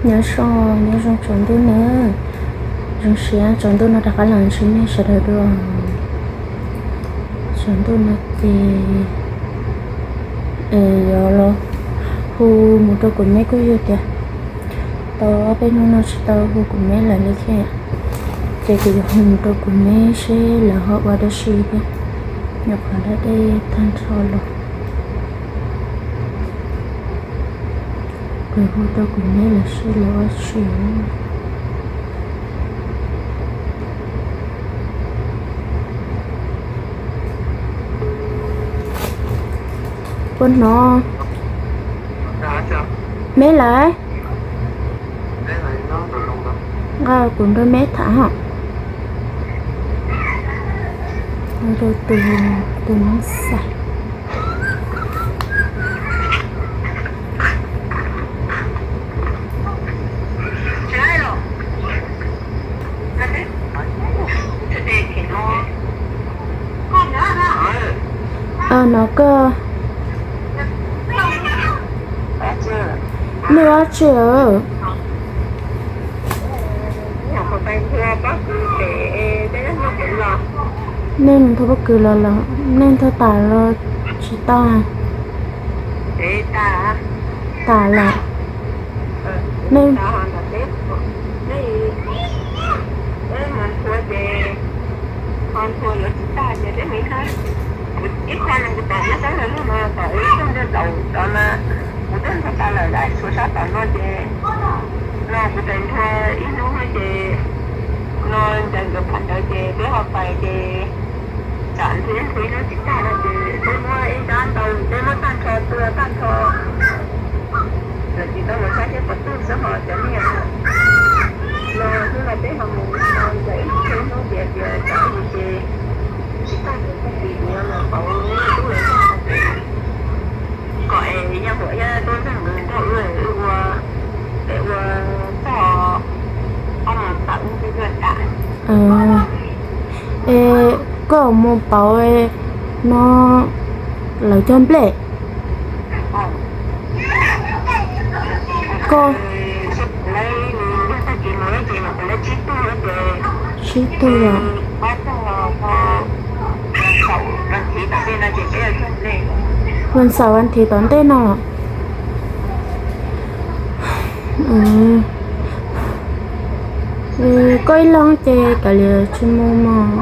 Nyob zoo, nyob zoo tsaus ntuj na. Zoo siab tsaus ntuj no rov qab los ntsib nej sawv daws dua. Tsaus ntuj no ces yuav los hu mus rau kuv niam kuj yog tias tau ob peb hnub no tsis tau hu kuv niam lawm li thiab. Ces kuv yuav hu mus rau kuv niam seb lawv ho ua dab tsi thiab. Nyuam qhuav da dej tag nrho los, kuv hu rau kuv niam lawm seb lawv ua dab tsi. Puas hnov me lawm? Nqa kuv nrog me tham hos. Rau tus, tus Hmoob Xais. Aw, no koj, nej ua dab tsi? Nej nthua pob kws los los, nej nthua tas los tsis tau? Tas lawm. Nej kuv twb nthua tas lawm, tshuav sab tom no ces no kuv tseem nthua ib hnub no ces no ncaim nkawd phom ntawd ces peb ho pais ces tsam nthua ib hnub tsis tag no ces peb muab ib nrab ntau peb muab tag nrho tua tag nrho. Lawv tsis tau mus saib thiab pov twg xwb ho cov niag no hnub no peb ho mus no ncaim ib hnub ces tias tsam ib hnub ces tsis tag ces tag kis yuav los pauv tub lawv zog ces kom es yog huam yog tub nrog wb nrog wb ua, es ua txog ob moos tawm wb thiaj tuaj tas. Es koj mus pauv no lawv cog nplej. Koj sib tug los? Vas xaum vas thiv tom ntej no los? Koj ib leeg ces kav liam tsis mus mog.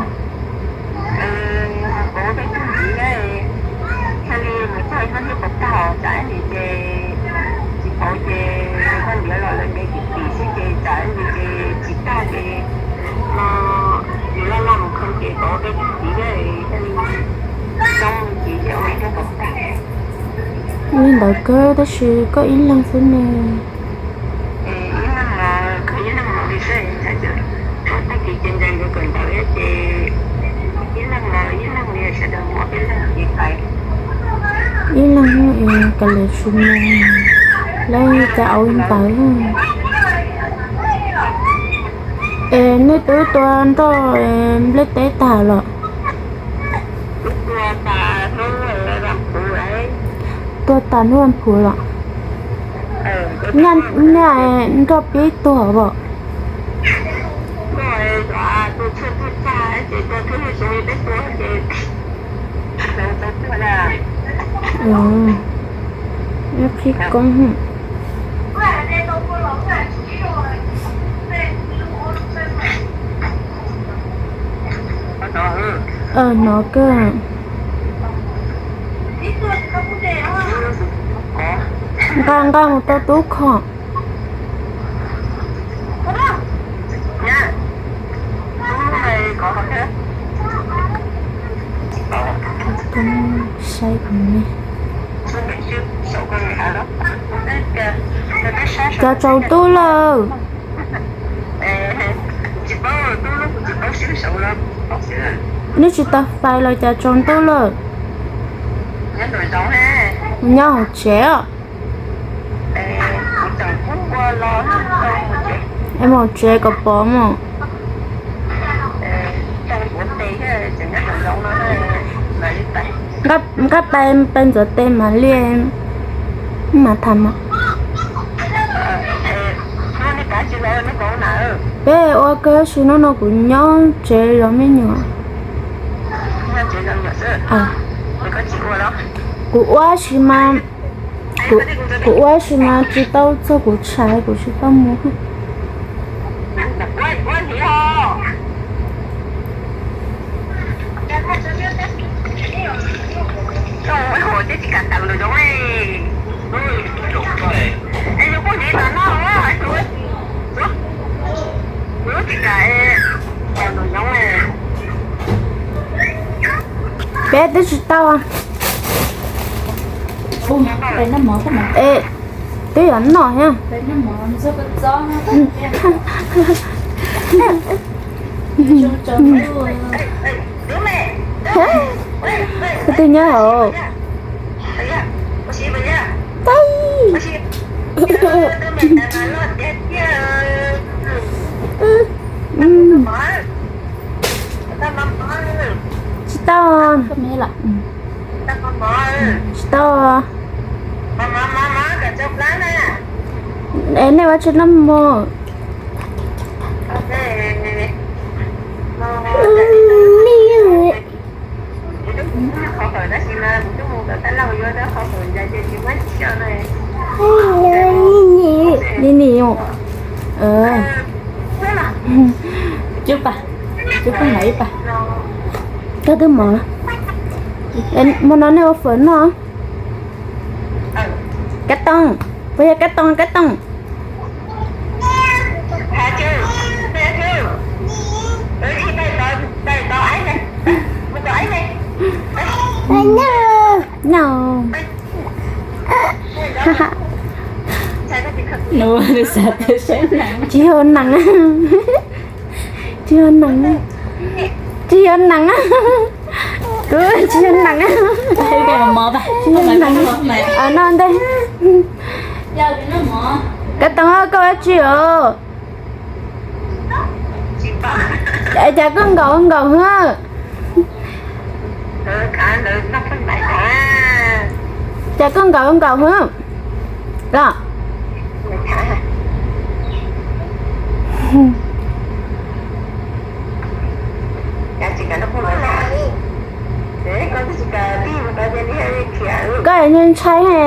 Li ntawd kawg tab sis koj ib leeg xwb ne. Ib leeg es kav liam tsis mus, lawv cas au ntawd. Es nej twb tua nroj nplej teb tag los? Tua tas hnub vas phuv los? Nyaj nroj pib tuag os. Qhib koob. Hnov kawg. Nqa nqa mus rau tub kho. Saib kuv ne. Cov tsaus ntuj lawm. Nej tsis tau fais los cas tsaus ntuj lawm? Nyob hauv tsev os. Es mus tsev kom pov mog. Nqa pais, pais ntxuav tes mam li, mam tham mog. Peb ua kawg tab sis hnub no kuv nyob tsev zov me nyuam. Kuv ua tab sis mas, kuv ua tab sis mas tsis tau txog kuv tshais kuv tsis tau mus. Peb twb tsis tau. Twb yuav noj thiab. Koj twb nyob hauv. Tsis tau. Tsis tau. Es nej ua tsis noj mov. Ni ni. Cub pas, cub pas, ib pas. Koj twb mov. Mus no nej ua fawm noj. Kab tooj, puas yog kab tooj, kab tooj? No. Tsis yog nees. Tsis yog nees. Tsis yog nees. Kuv tsis yog nees. Tsis yog nees. No ntej. Kab tooj, koj ua dab tsi os? Cas koj nkaum nkaum hwv? Cas koj nkaum nkaum hwv los? Koj ntshai he.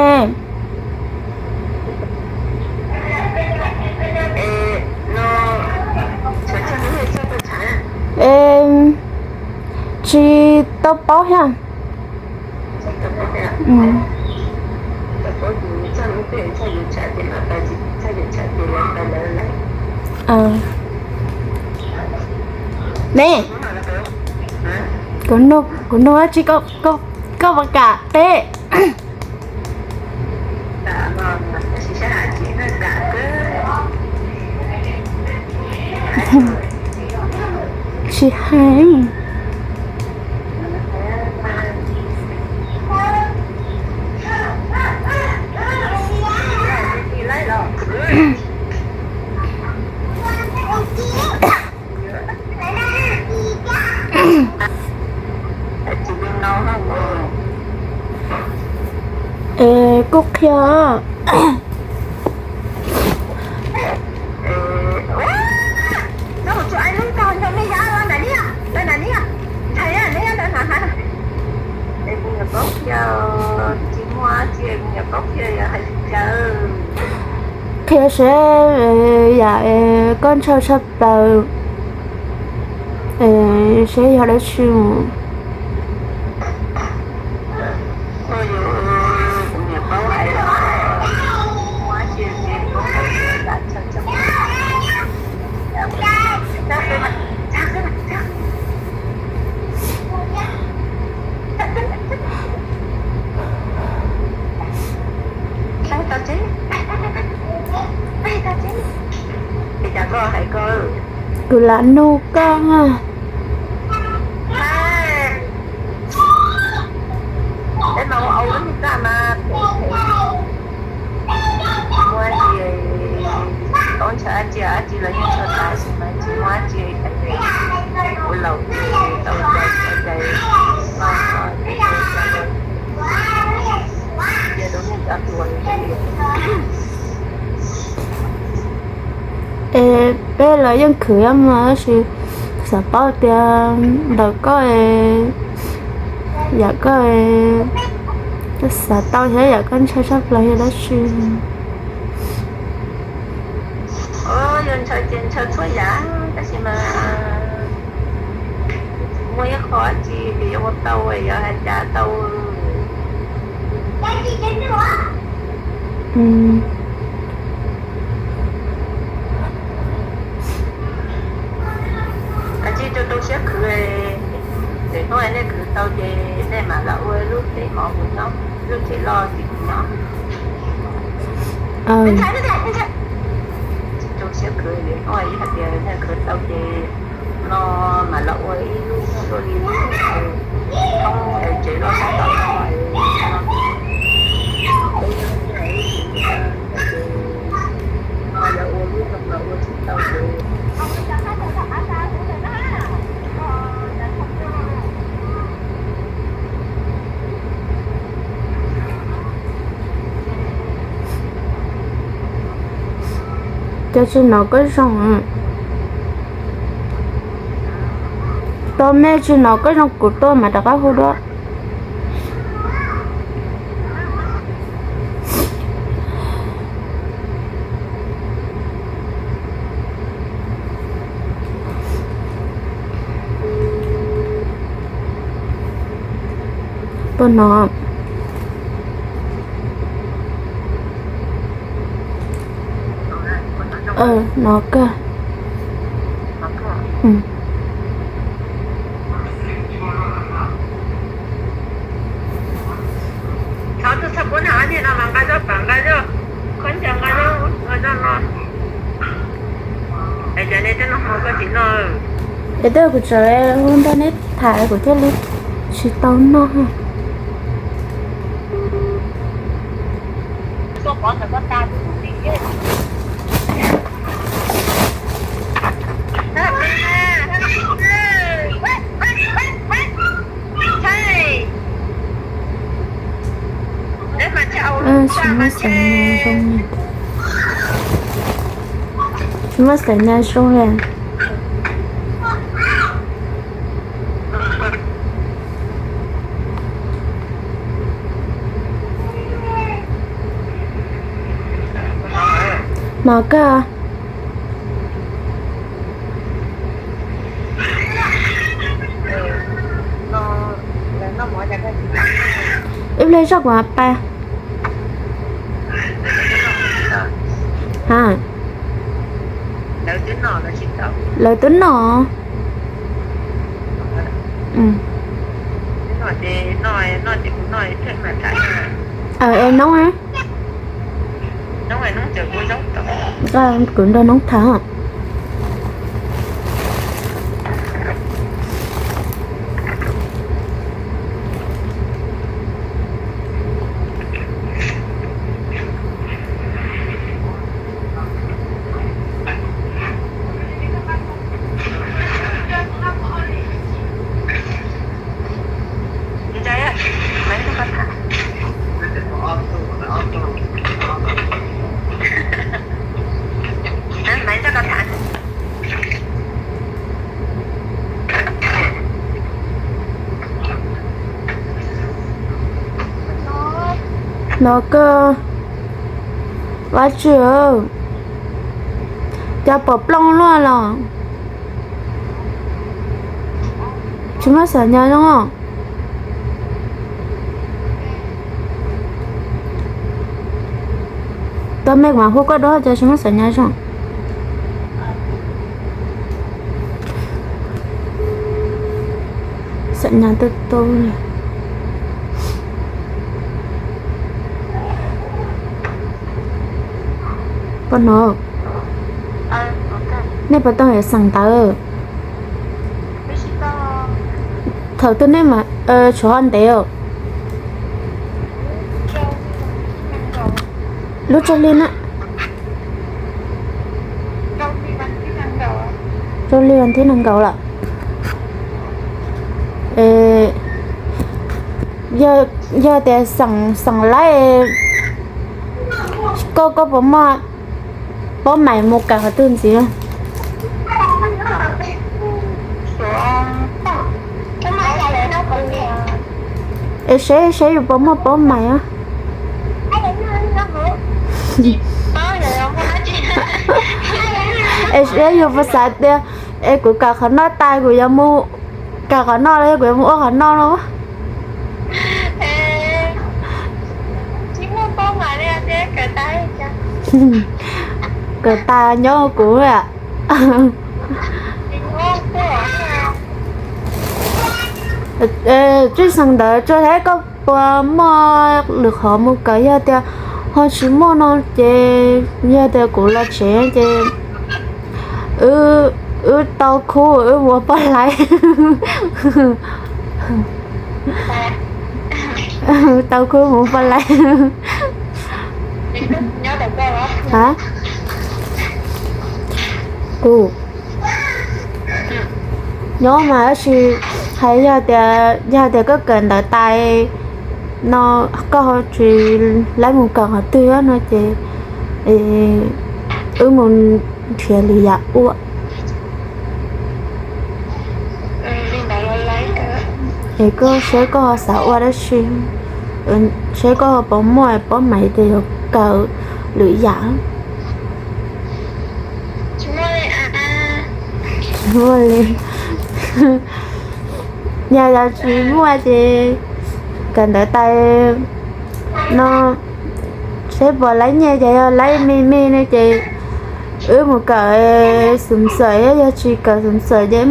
Tsis tau paub thiab. Ne, kuv nug dab tsi, koj puas kam teb? Tsis hais. Es kuj qhia. Qhia seb yam koj ntshaw tshaj plaws, seb yog dab tsi mus. Kuv lam nug koj. Es peb los yeej khwv mas, tab sis xav paub tias ntawm koj, yam koj xav tau thiab yam koj ntshaw tshaj plaws yog dab tsi? Yog ntshaw ces ntshaw txhua yam, tab sis mas muaj ib qho tsis yog ua tau, yog hais cas tau. Tsis rau rau siab khwv, lwm hnub nej khwv tau ces nej mam los ua lub tsev mov mus nyob, lub tsev loj tim mus nyob. Tsis rau siab khwv, lwm hnub hais tias nej khwv tau ces no mam los ua ib lub luaj li lub thoob tsev loj sab tod no. Cov tsis hnov koj zoo, tau mej tsis hnov koj zoo kuv tuaj mas rov qab hu dua. Tuaj no. No kawg. Es tej kuv tseem hu nrog neb tham kuv thiaj li tsis tau noj. Tsis muaj xav nyob zoo li, tsis muaj xav nyob zoo li. Mov kawg. Ib pliag zoj kuv mam pais. Ha, lawv twb noj. Noob, kuv nrog noob tham. No kawg, Vajtswv, cas pom plooj luaj los tsis muaj xav nyob zoo. Tau mej kuv mam hu koj dua cas tsis muaj xav nyob zoo. Xav nyob tu tu li. Poj no, nej puas tau xeem ntawv? Thaum twg nej mam tshuav ho ntev os? Lub tsawg li na? Rau li vas thib nees nkaum lawm. Yog tias xeem laib, koj koj puas muaj Pob mais mus kawm qhov twg ntxiv? Es seb seb yus puas muaj pob mais. Es seb yus puas xav tias es kuv kawm qhov no tas kuv yuav mus kawm qhov no los yog kuv yuav mus ua qhov no no. Kawm tas nyob kuv a. Tsis xeem ntawd tsuas saib koj puas muaj lwm qhov mus kawm, yog tias ho tsis muaj no ces yog tias kuv los tsev ces wb tau khub wb mus ua poj laib. Tau khub mus ua poj laib. Kuv nyob mas tab sis hais yog tias, yog tias koj kawm ntawv tas no koj ho tsis laib mus kawm qhov twg no ces wb mus nrhiav lwm yam ua. Es koj seb koj ho xav ua dab tsi, seb koj ho puas muaj pob mais tias yuav kawm lwm yam. Muaj li. Yog yog tsis muaj ces kawm ntawv tas no seb puas laib nyiaj, ces yog laib me me no ces wb mus kawm xum xawm, yog tsis kawm xum xawm ces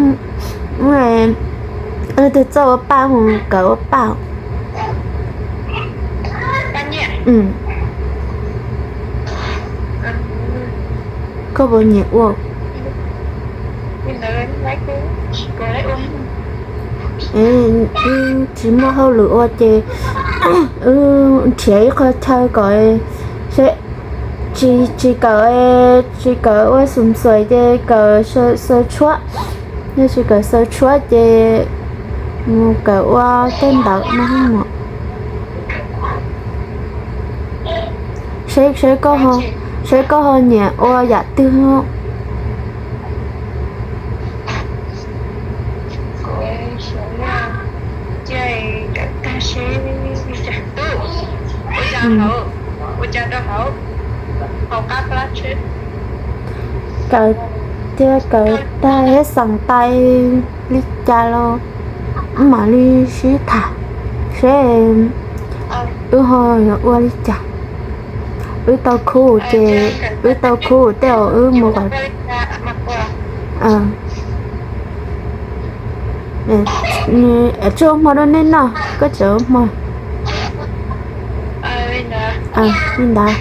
wb tus txawj ua paj mus kawm ua paj. Koj puas nyiam ua? Tsis muaj hauj lwm ua ces wb nrhiav ib qho chaw kom, tsis, tsis kawm, tsis kawm ua xum xuaim ces kawm xaws tshuab. Yog tsis kawm xaws tshuab ces mus kawm ua tej ntawd no. Seb, seb koj ho nyiam ua yam twg. Kawm, cia kawm tag thiab xeem tais li cas los mam li sib tham seb wb ho yuav ua li cas. Wb tau khub ces wb tau khub tej zaum wb mus. Tsis ua hmo rau nej noj, koj tseem ua hmo. Li ntawd.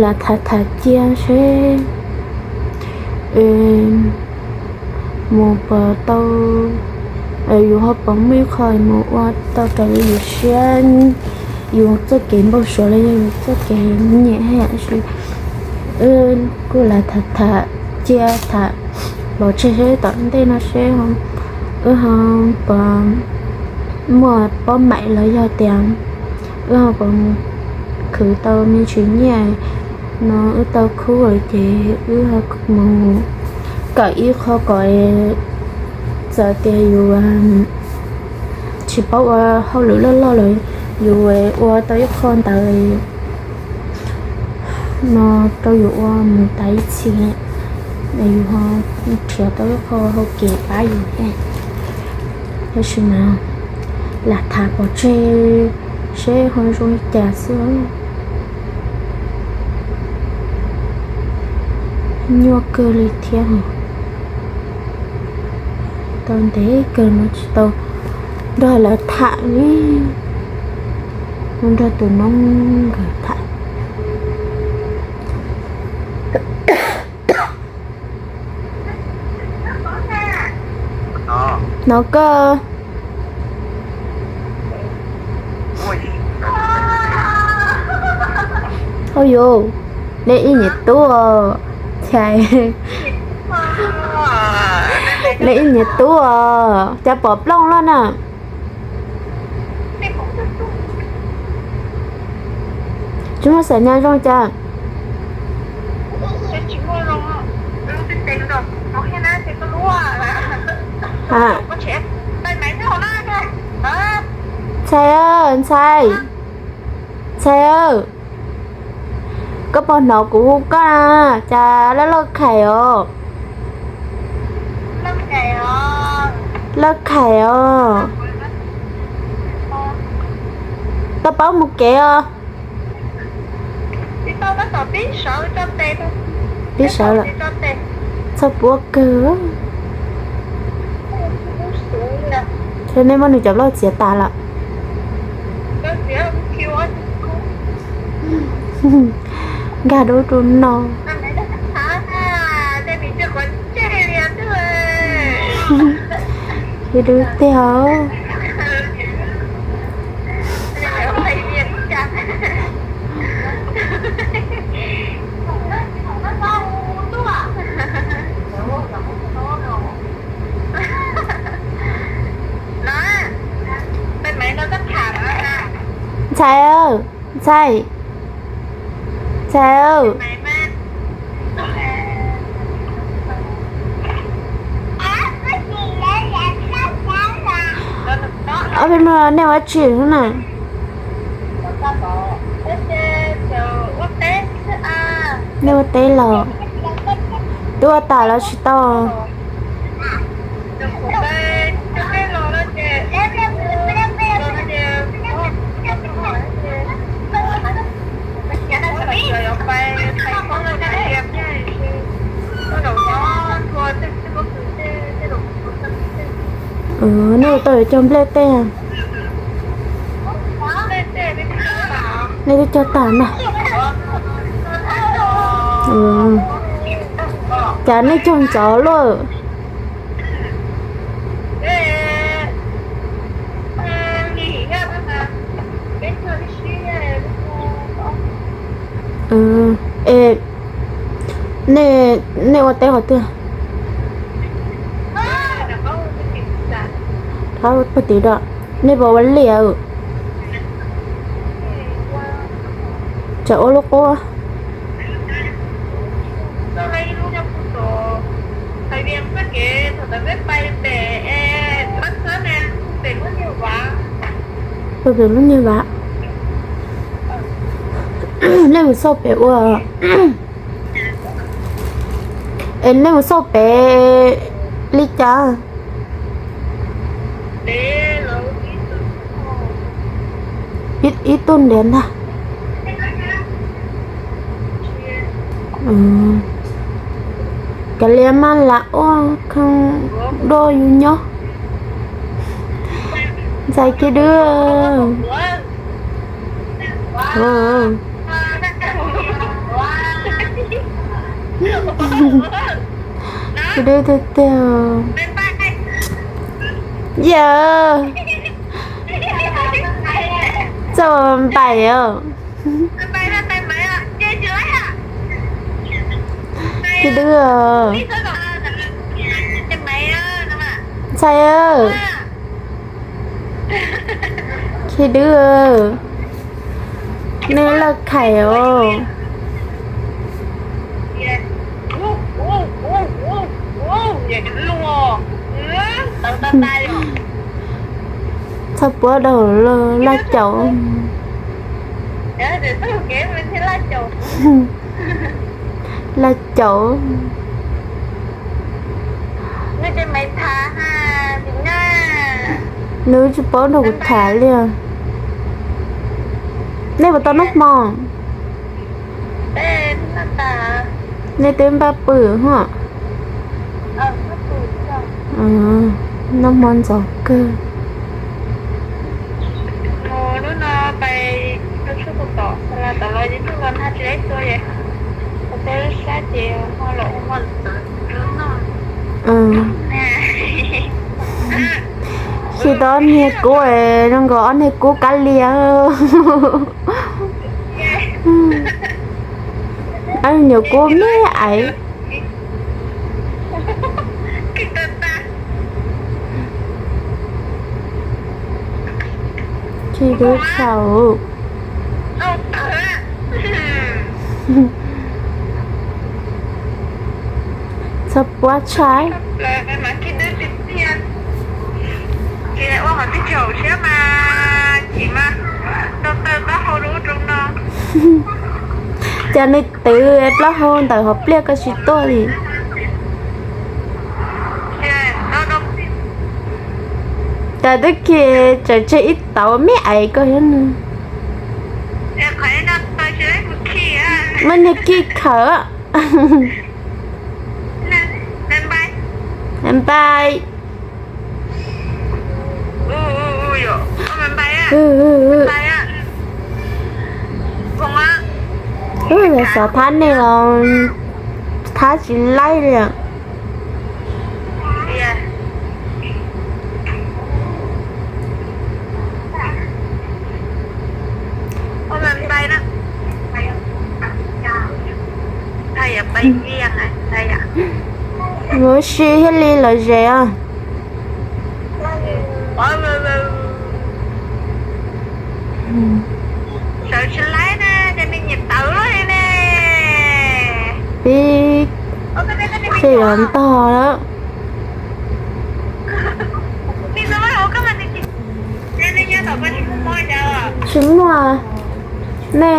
Lam tham tham cia seb mus puas tau, yus ho puas muaj ib qho mus ua tau raws li yus siab, yus txoj kev npau suav los yog yus txoj kev nyiam hab yom. Wb kuj lam tham tham cia tham pov tseg seb tom ntej no seb wb ho puas muaj pob maim los yog tias wb ho puas khwv tau me ntsis nyiaj no wb tau khub lawm ces wb ho mus kawm ib qho kom txawm tias yus tsis paub ua hauj lwm loj loj lawm, yus ua tau ib qho ntawd no rau yus ua mus tas ib txhis, yus ho nrhiav tau ib qho hau kev pab yus thiab. Tab sis mas lam tham pov tseg seb ho zoo li cas xwb. Nyuaj kawg li thiab, tau ntev kawg no tsis tau nrog lawv tham li, nrog tus noob nkawd tham. No koj, ua yuav, nej ib niam tub os, chais. Nej ib niam tub os, cas pom plooj loj na. Tsis muaj xaim nyas zoo cas. Ntxhais, ntxhais, ntxhais, koj puas hnov kuv hu koj na? Cas laj loj khais os. Loj khais os. Tau paub mus kev os. Pib sawv lawm. Txhaj puab kawg. Thiab nej muab nws cov loj txiav tas lawm. Nkag dub rau no. Ib dub tiag. Ntxhais, ntxhais, ntxhais, ob peb no nej ua tsi na? Nej ua teb los twb ua tas los tsis tau? Nej ua tau yuav cog nplej tej? Nej twb cog tas na. Cas nej cog ntxov luaj? Es nej, nej ua teb qhov twg? Pag tim do, nej puas ua liaj? Tsam ua lub qub. Pem lub nyuag vaj. Nej mus xauj pem ua, es nej mus xauj pem li cas? Ib tug ntiav ntag. Kav liam mas lam ua khoom dua yus nyob. Ntxhais Kiv Dwb. Kiv Dwb tiag tiag. Yawg, txoj npaim os. Kiv Dwb. Ntxhais, Kiv Dwb, nej laj khais os. Txhaj puab dau laj caum. Laj caum. Nws tsis paub nrog kuv tham li. Nej puas tau noj hmo? Nej twb npaj pw hos. Noj hmo ntxov kawg. Xyov tau ob niag kub, zoo nkaus ob niag kub kab lias. Ob niag kub me aiv. Tub tshau. Txhob puab tshai. Cas nws twv plaub hau ntawm hauv pliaj koj tsis tuaj li. Cas twb khi tseem tseg ib tauv me ais koj thiab ne. Muaj niag khi khawm. Npais. Xov thab nej los thab tsis laib li. Mus ua si thiaj li lom zem os. Pib, peb yuav ntog lawm. Tsis muaj ne.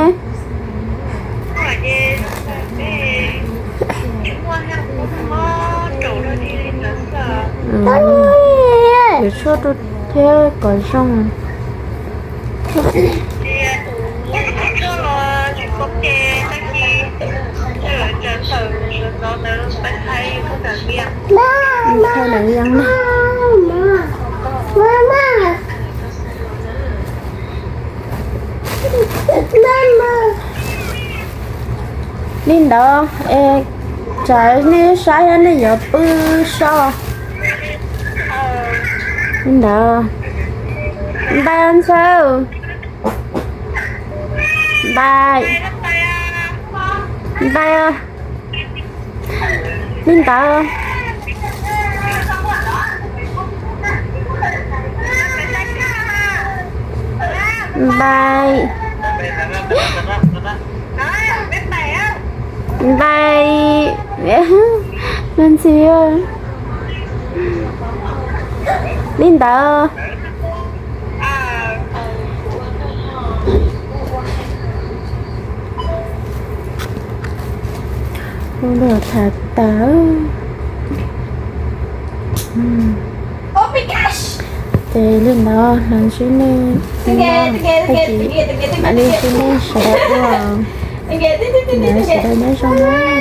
Yuav tshuaj rau thiab kom zoo. Thaj lawv yeej na. Li ntawd es tsam nej saib nej yuav pw so. Li ntawd, npais ntxhais, npais, npais. Li ntawd, npais, npais, me ntxhais. Li ntawd. Ua luaj tas tas. Ces li ntawd los ntsib nej, tag kis mam li ntsib nej sawv daws dua. Sawv daws nyob zoo na.